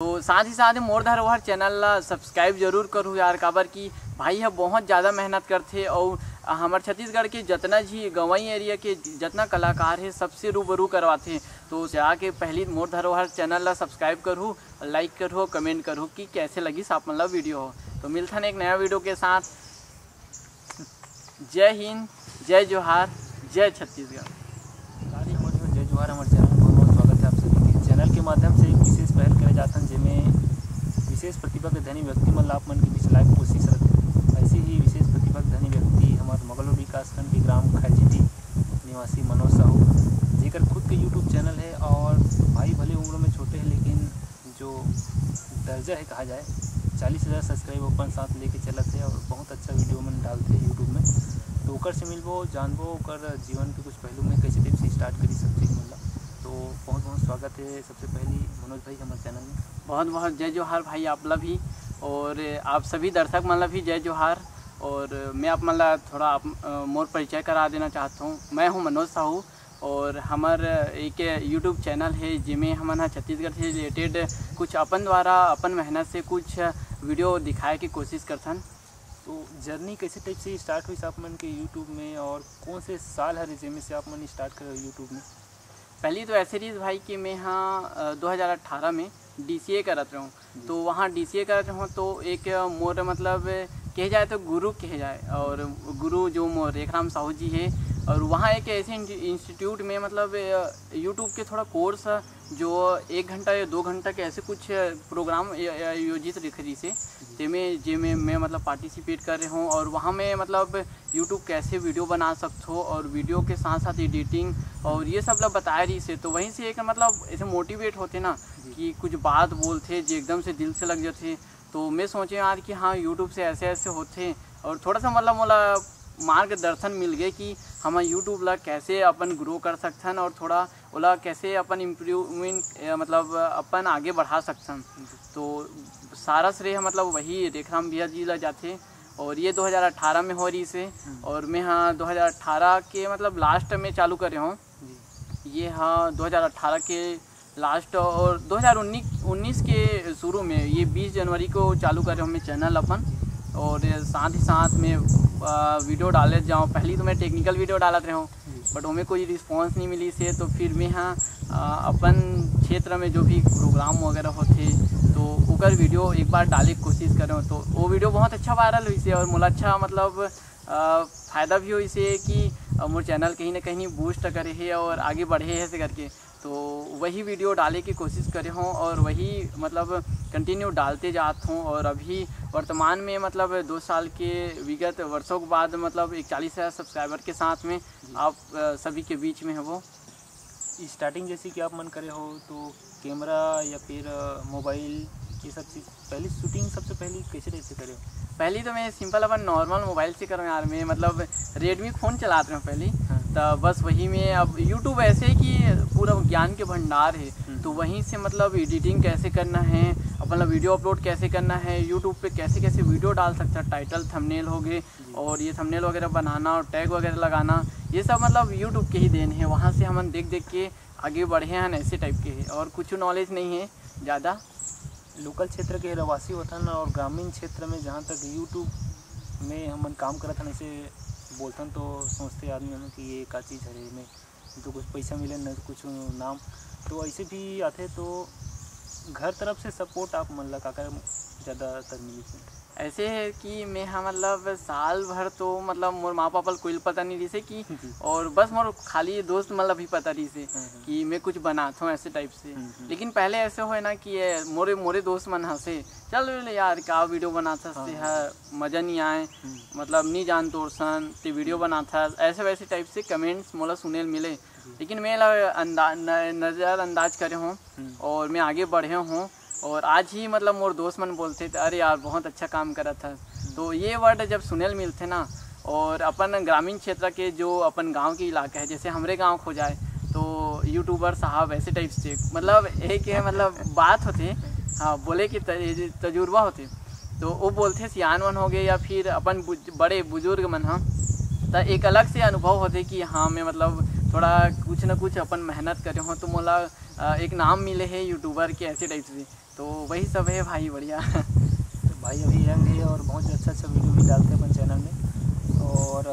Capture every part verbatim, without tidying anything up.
तो साथ ही साथ मोर धरोहर चैनल ला सब्सक्राइब जरूर करू यार, काबर कि भाई ह बहुत ज़्यादा मेहनत करथे। और हमर छत्तीसगढ़ के जतना जी गंवई एरिया के जतना कलाकार हे, सबसे रूबरू करवाथे। तो जाके पहली मोर धरोहर चैनल ला सब्सक्राइब करू, लाइक करू, कमेंट करू कि कैसे लगिस आप मन ला वीडियो हो। तो मिलथन एक नया वीडियो के साथ। जय हिंद, जय जोहार, जय छत्तीसगढ़। जय जोहार, हमारे चैनल में बहुत बहुत स्वागत है आप सभी के। चैनल के माध्यम से एक विशेष पहल करे जात हन, जेमे विशेष प्रतिभा के धनी व्यक्ति मन ला आप मन के बीच लाइव कोशिश रथे। ऐसे ही विशेष प्रतिभा के धनी व्यक्ति हमारे मगलोर विकासखंड के ग्राम खैरचिटी निवासी मनोज साहू, जेकर खुद के यूट्यूब चैनल है और भाई भले उम्र में छोटे हैं, लेकिन जो दर्जा है कहा जाए, चालीस हज़ार सब्सक्राइब अपन साथ लेके चलत है और बहुत अच्छा वीडियो मन डालते हैं यूट्यूब में। तो ओकर से मिलबो, जानबो ओकर जीवन के कुछ पहलू में, कैसे टाइप से स्टार्ट करी सब चीज़ मन ला। तो बहुत बहुत स्वागत है सबसे पहली मनोज भाई हमारे चैनल में। बहुत बहुत जय जोहार भाई आप ला भी, और आप सभी दर्शक मन ला भी जय जोहार। और मैं आप मन ला थोड़ा आप, अ, मोर परिचय करा देना चाहता हूँ। मैं हूँ मनोज साहू, और हमर एक यूट्यूब चैनल है, जेमे हमन ह छत्तीसगढ़ से रिलेटेड कुछ अपन द्वारा, अपन मेहनत से कुछ वीडियो दिखाए के कोशिश करथन। तो जर्नी कैसे टाइप से स्टार्ट हुई आप मन के यूट्यूब में, और कौन से साल हरे जेमे से आप मन स्टार्ट करे यूट्यूब में? पहली तो ऐसे रहिस भाई कि मैं हाँ, अ, दो हज़ार अठारह में डीसीए करत रहूँ। तो वहाँ डीसीए करत रहूँ, तो एक मोर, मतलब, कहे जाए तो गुरु कहे जाए, और गुरु जो मोर रेखराम साहू जी है, और वहाँ एक ऐसे इंस्टी-, इंस्टीट्यूट में, मतलब, अ, यूट्यूब के थोड़ा कोर्स, जो एक घंटा या दो घंटा के ऐसे कुछ प्रोग्राम आय-, आयोजित रखे रहिसे, जेमे, जेमे मैं, मतलब, पार्टिसिपेट कर रहे हूँ, और वहाँ में, मतलब, यूट्यूब कैसे वीडियो बना सकथो, और वीडियो के साथ साथ एडिटिंग और ये सब ला बताए रहिसे। तो वहीं से एक, मतलब, ऐसे मोटिवेट होथे ना कि कुछ बात बोलथे जे एकदम से दिल से लग जाथे। तो मैं सोचे यार कि हाँ, यूट्यूब से ऐसे ऐसे होथे, और थोड़ा सा, मतलब, मोला मार्गदर्शन मिल गए कि हम यूट्यूब ला कैसे अपन ग्रो कर सकथन और थोड़ा ओला कैसे अपन इम्प्रूवमेंट, मतलब, अपन आगे बढ़ा सकथन। तो सारा श्रेय, मतलब, वही रेखराम भैया जी ला जाथे। और ये दो हज़ार अठारह में हो रहिसे, और मैं हाँ दो हज़ार अठारह के, मतलब, लास्ट में चालू करे हूँ। ये हाँ दो हज़ार अठारह के लास्ट और दो हज़ार उन्नीस, उन्नीस के शुरू में, ये बीस जनवरी को चालू करे हूँ मैं चैनल अपन। और साथ ही साथ में, अ, वीडियो डाले जाऊँ। पहली तो मैं टेक्निकल वीडियो डालत रहे हूँ, बट ओमे कोई रिस्पॉन्स नहीं मिलिसे, तो फिर मैं हाँ, अ, अपन क्षेत्र में जो भी प्रोग्राम वगैरह होथे, तो ओकर वीडियो एक बार डाले के कोशिश करे हूँ। तो वो वीडियो बहुत अच्छा वायरल हुइसे और मोला अच्छा, मतलब, अ, फायदा भी होइसे कि, अ, मोर चैनल कहीं ना कहीं बूस्ट करे है और आगे बढ़े है ऐसे करके। तो वही वीडियो डाले की कोशिश करे हूँ और वही, मतलब, कंटिन्यू डालते जात हूँ। और अभी वर्तमान में, मतलब, दो साल के विगत वर्षों के बाद, मतलब, एक चालीस हज़ार सब्सक्राइबर के साथ में आप, अ, सभी के बीच में है वो। स्टार्टिंग जैसे कि आप मन करे हो, तो कैमरा या फिर, अ, मोबाइल, ये सब चीज़, पहली शूटिंग सबसे पहली कैसे टाइप से करे हो? पहली तो मैं सिंपल अपन नॉर्मल मोबाइल से करूँ यार, मैं, मतलब, रेडमी फ़ोन चलात रहे हूँ पहली। हाँ। तो बस वही में अब यूट्यूब ऐसे है कि पूरा ज्ञान के भंडार है, हम्म। तो वहीं से, मतलब, एडिटिंग कैसे करना है, अपन ला वीडियो अपलोड कैसे करना है, यूट्यूब पे कैसे कैसे वीडियो डाल सकता है, टाइटल, थंबनेल हो गए, और ये थंबनेल वगैरह बनाना और टैग वगैरह लगाना, ये सब, मतलब, यूट्यूब के ही देन है। वहाँ से हमन देख देख के आगे बढ़े हन, ऐसे टाइप के है, और कुछ नॉलेज नहीं है ज़्यादा। लोकल क्षेत्र के रहवासी होथन और ग्रामीण क्षेत्र में जहाँ तक यूट्यूब में हमन काम करत हन, ऐसे बोलथन तो सोचते आदमी मन कि ये का चीज़ हरे, में तो कुछ पैसा मिले, न कुछ नाम, तो ऐसे भी आथे। तो घर तरफ से सपोर्ट आप मन ला काकर ज़्यादातर मिली? ऐसे है कि मैं हाँ, मतलब, साल भर तो, मतलब, मोर माँ पापा ल कोई ल पता नहीं रहिसे कि जी। और बस मोर खाली दोस्त मन ला भी पता रहिसे हम्म, हम्म। कि मैं कुछ बनात हूँ ऐसे टाइप से। हम्म, हम्म। लेकिन पहले ऐसे होए ना कि ये मोरे, मोरे दोस्त मन हंसे, "चल ले यार, का वीडियो बनात हस हाँ, ते हाँ। ह, मजा नहीं आए, हम्म। मतलब, नहीं जान तोर सन, ते वीडियो बनात हस", ऐसे वैसे टाइप से कमेंट्स मोला सुने ल मिले। लेकिन मैं एला अंदा-, न-, नज़रअंदाज करे हूँ हम्म। और मैं आगे बढ़े हूँ। और आज ही, मतलब, मोर दोस्त मन बोलथे, "अरे यार, बहुत अच्छा काम करत हस।" हम्म। तो ये वर्ड जब सुने ल मिलथे ना, और अपन ग्रामीण क्षेत्र के, जो अपन गांव के इलाका है, जैसे हमरे गांव खो जाए, तो यूट्यूबर साहब ऐसे टाइप से, मतलब, एक है, मतलब, बात होथे, हाँ, बोले कि त-, तजुर्बा होथे, तो वो बोलथे, सियान मन हो गए या फिर अपन बुज-, बड़े बुजुर्ग मन ह, त एक अलग से अनुभव होथे कि हाँ, मैं, मतलब, थोड़ा कुछ ना कुछ अपन मेहनत करे हूँ, तो मोला, अ, एक नाम मिले है यूट्यूबर के, ऐसे टाइप से। तो वही सब है भाई, बढ़िया। तो भाई अभी यंग है और बहुत अच्छा अच्छा वीडियो भी डालते हैं अपन चैनल में। और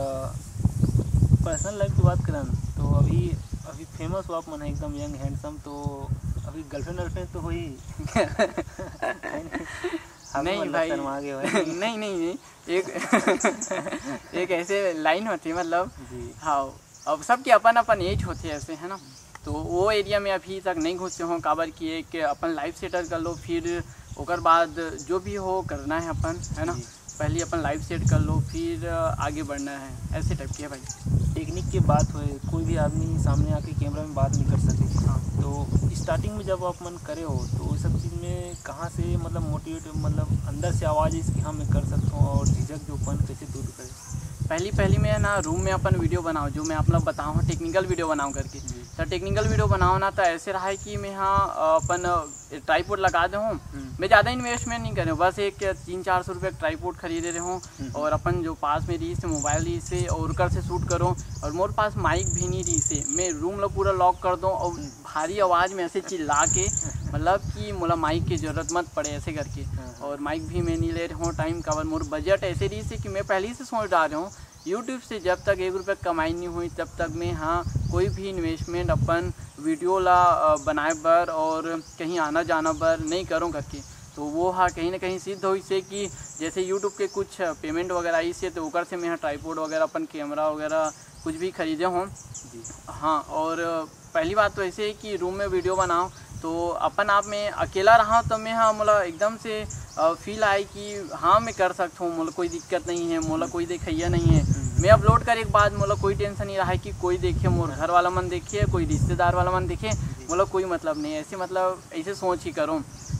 पर्सनल लाइफ की बात करें तो अभी अभी फेमस हो आप मन, एकदम यंग हैंडसम। तो अभी गर्लफ्रेंड वर्लफ्रेंड तो हो ही? नहीं, नहीं भाई। शर्मा गए भाई। नहीं, नहीं, नहीं। एक एक ऐसे लाइन होती है, मतलब। हाँ, अब सबके अपन अपन एज होते हैं ऐसे, है ना? तो वो एरिया में अभी तक नहीं घुसे हों, काबर कि एक अपन लाइफ सेटल कर लो, फिर ओकर बाद जो भी हो करना है अपन, है ना? पहले अपन लाइफ सेट कर लो, फिर आगे बढ़ना है, ऐसे टाइप की है भाई। टेक्निक की बात होए, कोई भी आदमी सामने आके कैमरा में बात नहीं कर सके। हाँ। तो स्टार्टिंग में जब आप मन करे हो तो वो सब चीज़ में कहाँ से, मतलब, मोटिवेट, मतलब अंदर से आवाज़ इसकी, हाँ, मैं कर सकता हूँ, और झिझक जो पन कैसे दूर करे? पहली पहली में ना रूम में अपन वीडियो बनाओ, जो मैं आप लोग बताओ हूँ टेक्निकल वीडियो बनाओ करके। तो टेक्निकल वीडियो बनाओ ना, तो ऐसे रहा है कि मैं हाँ अपन ट्राईपोड लगा दे हूँ। मैं ज़्यादा इन्वेस्टमेंट नहीं करे हूँ, बस एक तीन चार सौ रुपये ट्राईपोड खरीदे रहे हूँ। और अपन जो पास में रही से मोबाइल रही से और ओकर से शूट करो। और मोर पास माइक भी नहीं रही से, मैं रूम ला पूरा लॉक कर दूँ और भारी आवाज़ में ऐसे चिल्ला के, मतलब कि मोला माइक की ज़रूरत मत पड़े ऐसे करके। और माइक भी मैं नहीं ले रहे हूँ टाइम, काबर मोर बजट ऐसे रही से कि मैं पहले ही से सोच डाल रहे हूँ, यूट्यूब से जब तक एक रुपया कमाई नहीं हुई तब तक मैं हाँ कोई भी इन्वेस्टमेंट अपन वीडियो ला बनाए बर और कहीं आना जाना बर नहीं करूँ करके। तो वो हाँ कहीं ना कहीं सिद्ध हो इसे कि जैसे यूट्यूब के कुछ पेमेंट वगैरह आई से, तो ओकर से मैं हाँ ट्राईपोड वगैरह अपन कैमरा वगैरह कुछ भी खरीदे हों। हाँ, और पहली बात तो ऐसे है कि रूम में वीडियो बनाओ तो अपन आप में अकेला रहा तो मैं हाँ मोला एकदम से फील आए कि हाँ मैं कर सकता हूँ, मोला कोई दिक्कत नहीं है, मोला कोई देखैया नहीं है। मैं अपलोड करे के बाद मोला कोई टेंशन नहीं रहा है कि कोई देखे, मोर घर वाला मन देखे, कोई रिश्तेदार वाला मन देखे, मोला कोई मतलब नहीं है। ऐसे मतलब ऐसे सोच ही करो,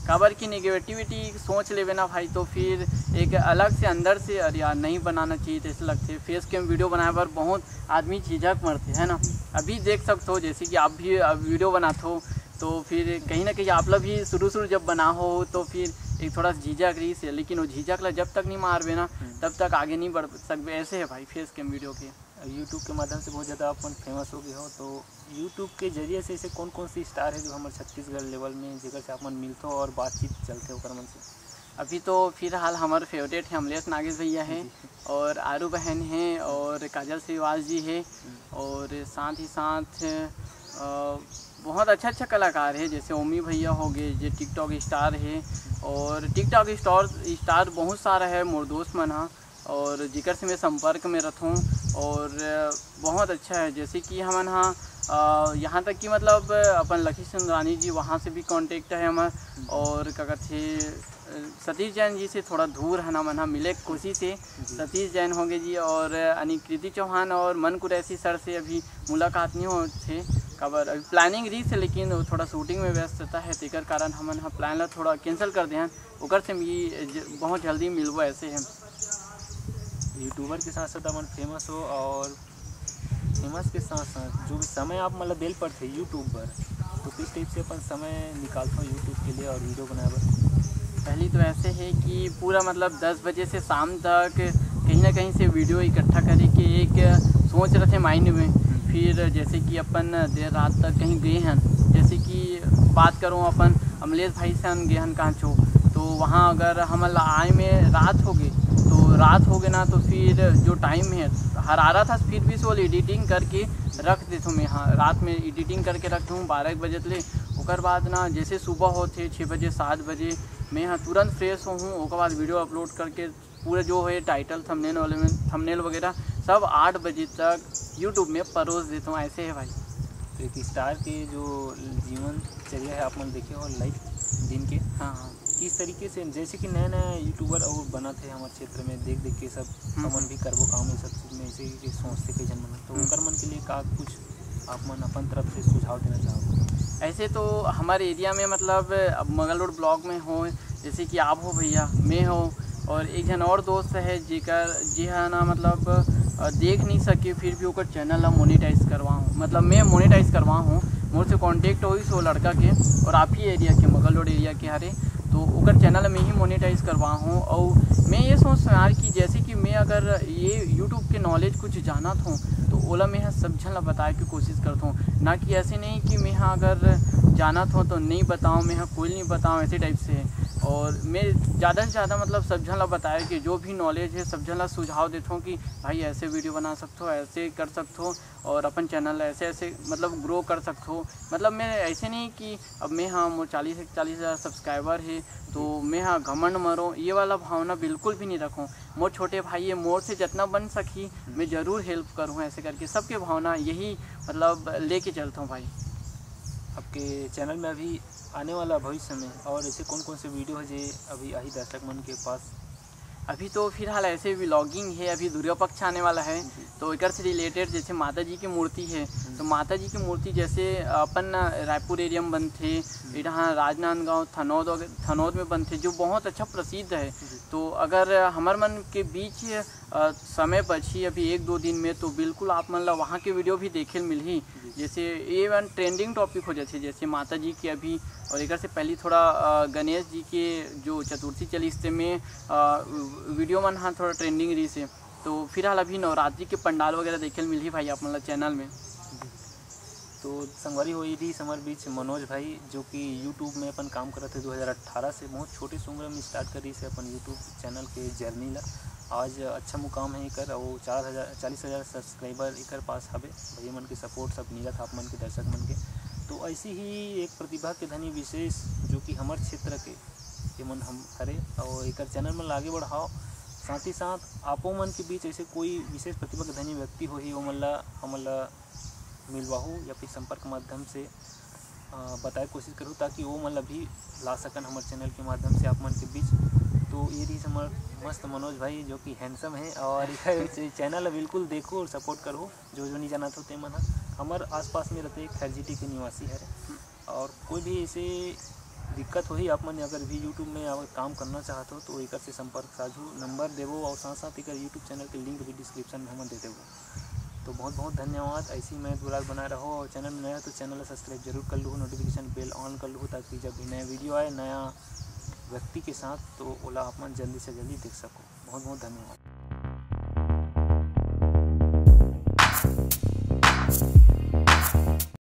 काबर कि नेगेटिविटी सोच लेवे ना भाई तो फिर एक अलग से अंदर से अरे यार नहीं बनाना चाहिए, जैसे लगते फेस कैम वीडियो बनाए बर बहुत आदमी झिझक मरते है ना। अभी देख सकते हो जैसे कि आप भी वीडियो बनाते हो तो फिर कहीं ना कहीं आप लोग भी शुरू शुरू जब बना हो तो फिर एक थोड़ा झिझक रही से, लेकिन वो झिझक ला जब तक नहीं मारबे ना तब तक आगे नहीं बढ़ सकबे। ऐसे है भाई फेस कैम वीडियो के। यूट्यूब के माध्यम से बहुत ज़्यादा अपन फेमस हो गए हो, तो यूट्यूब के जरिए से ऐसे कौन कौन सी स्टार है जो हमारे छत्तीसगढ़ लेवल में जेकर से आप मन मिलते हो और बातचीत चलते हो ओकर मन से? अभी तो फिलहाल हमारे फेवरेट है अमलेश नागेश भैया है और आरू बहन है और काजल श्रीवास जी है और साथ ही साथ बहुत अच्छा अच्छा कलाकार है जैसे ओमी भैया हो गए जो टिकटॉक स्टार है और टिकटॉक स्टार स्टार बहुत सारा है मोर दोस्त मन हा और जिकर से मैं संपर्क में रहता हूँ और बहुत अच्छा है। जैसे कि हमन हाँ यहाँ तक कि मतलब अपन लखी सुंदरानी जी वहाँ से भी कॉन्टेक्ट है हमार और का कहते सतीश जैन जी से थोड़ा दूर है ना मन हाँ मिले कोशिश है। सतीश जैन होंगे जी और अनिकृति चौहान और मन कुरैशी सर से अभी मुलाकात नहीं हो थे काबर अभी प्लानिंग रही से लेकिन वो थोड़ा शूटिंग में व्यस्त रहता है तेकर कारण हमन हाँ प्लान ला थोड़ा कैंसिल कर दे हैं। ओकर से भी बहुत जल्दी मिलबो ऐसे है। यूट्यूबर के साथ साथ अपन फेमस हो और फेमस के साथ साथ जो भी समय आप मतलब देल पड़ते यूट्यूब पर तो किस टाइप से अपन समय निकालते हो यूट्यूब के लिए और वीडियो बनाए बर? पहली तो ऐसे है कि पूरा मतलब दस बजे से शाम तक कहीं ना कहीं से वीडियो इकट्ठा करे के एक सोच रहे थे माइंड में। फिर जैसे कि अपन देर रात तक कहीं गए हैं, जैसे कि बात करूँ अपन अमलेश भाई से हम गे हन कांचो तो वहाँ अगर हमन ला आए में रात हो गए तो रात हो गए ना तो फिर जो टाइम है हरारत हस फिर भी सोल एडिटिंग करके रख देथों मैं हाँ रात में एडिटिंग करके रख दूँ बारह एक बजे ले। ओकर बाद ना जैसे सुबह होते छः बजे सात बजे मैं हाँ तुरंत फ्रेश होहूँ ओकर बाद वीडियो अपलोड करके पूरा जो है टाइटल थंबनेल वाले में थंबनेल वगैरह सब आठ बजे तक यूट्यूब में परोस देता हूँ। ऐसे है भाई। तो एक स्टार के जो जीवन चर्या है आप मन देखे हो लाइफ दिन के हाँ हाँ किस तरीके से जैसे कि नया नया यूट्यूबर और बना थे हमारे क्षेत्र में देख देख के सब हमन भी करबो काम ये सब चीज में ऐसे ही सोचते कई जन मन तो ओकर मन के लिए का कुछ आप मन अपन तरफ से सुझाव देना चाहोगे? ऐसे तो हमारे एरिया में मतलब अब मगल रोड ब्लॉक में हो जैसे कि आप हो भैया मैं हो और एक जन और दोस्त है जेकर जे है ना मतलब देख नहीं सके फिर भी ओकर चैनल ला मोनेटाइज करवाऊँ मतलब मैं मोनेटाइज करवाऊँ। मोर से कॉन्टेक्ट होइस वो लड़का के और आप ही एरिया के मगल रोड एरिया के हरे तो ओकर चैनल में ही मोनेटाइज करवाऊँ। और मैं ये सोच यार कि जैसे कि मैं अगर ये यूट्यूब के नॉलेज कुछ जानत हूँ तो ओला मैं सब झन ला बताए के कोशिश करत हूँ ना कि ऐसे नहीं कि मैं अगर जानत हो तो नहीं बताओ, मैं हाँ कोई नहीं बताओ, ऐसे टाइप से। और मैं ज़्यादा से ज़्यादा मतलब सब झन ला बताए कि जो भी नॉलेज है सब झन ला सुझाव देता हूँ कि भाई ऐसे वीडियो बना सकते हो, ऐसे कर सकते हो, और अपन चैनल ऐसे ऐसे मतलब ग्रो कर सकते हो। मतलब मैं ऐसे नहीं कि अब मैं हाँ मोर चालीस चालीस हज़ार सब्सक्राइबर है तो मैं हाँ घमंड मरो, ये वाला भावना बिल्कुल भी नहीं रखो। मोर छोटे भाई है, मोर से जितना बन सकी मैं ज़रूर हेल्प करूँ, ऐसे करके सबके भावना यही मतलब लेके चलता हूँ भाई। आपके चैनल में अभी आने वाला भविष्य में और ऐसे कौन कौन से वीडियो है जे अभी आही दर्शक मन के पास? अभी तो फिलहाल ऐसे व्लॉगिंग है, अभी दुर्गा पक्ष आने वाला है तो एकर से रिलेटेड जैसे माता जी की मूर्ति है तो माता जी की मूर्ति जैसे अपन रायपुर एरिया में बनथे, यहाँ राजनांदगांव थनौद वगैरह, थनौद में बनथे जो बहुत अच्छा प्रसिद्ध है। तो अगर हमर मन के बीच अ, समय बची अभी एक दो दिन में तो बिल्कुल आप मन ला वहाँ के वीडियो भी देखे ल मिलही। जैसे ये वन ट्रेंडिंग टॉपिक हो जाथे जैसे माता जी के अभी, और एकर से पहले थोड़ा अ, गणेश जी के जो चतुर्थी चलिस ते में अ, वीडियो मन हाँ थोड़ा ट्रेंडिंग रहिस हे। तो फिलहाल अभी नवरात्रि के पंडाल वगैरह देखे ल मिलही भाई आप मन ला चैनल में। तो संगवारी हो, ये रहिस हमर बीच मनोज भाई, जो कि YouTube में अपन काम करत हे दो हज़ार अठारह से। बहुत छोटे से उम्र में स्टार्ट करिस हे अपन YouTube चैनल के जर्नी ला। आज अच्छा मुकाम है एकर, वो चार हज़ार, चालीस हज़ार सब्सक्राइबर एकर पास हवे। भैया मन के सपोर्ट सब मिलत हे आप मन के, दर्शक मन के। तो ऐसे ही एक प्रतिभा के धनी विशेष, जो कि हमर क्षेत्र के ये मन हम हरे, और एकर चैनल मन ला आगे बढ़ाओ। साथ ही साथ आपो मन के बीच ऐसे कोई विशेष प्रतिभा के धनी व्यक्ति होही, वो मन ला, हमन ला मिलवाहू या फिर संपर्क माध्यम से अ, बताए कोशिश करूँ, ताकि वो मन ला भी ला सकन हमर चैनल के माध्यम से आप मन के बीच। तो ये रहिस हमर मस्त मनोज भाई, जो कि हैंडसम है, और एकर चैनल ला बिल्कुल देखो और सपोर्ट करो। जो जो नहीं जानत हो ते मन ह हमर आसपास में रहते, खैरजीटी के निवासी हरे। और कोई भी ऐसे दिक्कत होही, आप मन अगर भी YouTube में अगर काम करना चाहत हो तो एकर से संपर्क साझू, नंबर देवो और साथ साथ एकर YouTube चैनल के लिंक भी डिस्क्रिप्शन में हमन दे देबो। तो बहुत बहुत धन्यवाद। ऐसे ही मैं ब्लॉग बनाए रहो, और चैनल में नया हो तो चैनल ला सब्सक्राइब जरूर कर लूँ, नोटिफिकेशन बेल ऑन कर लूँ, ताकि जब भी नया वीडियो आए नया व्यक्ति के साथ, तो ओला आप मन जल्दी से जल्दी देख सको। बहुत बहुत धन्यवाद।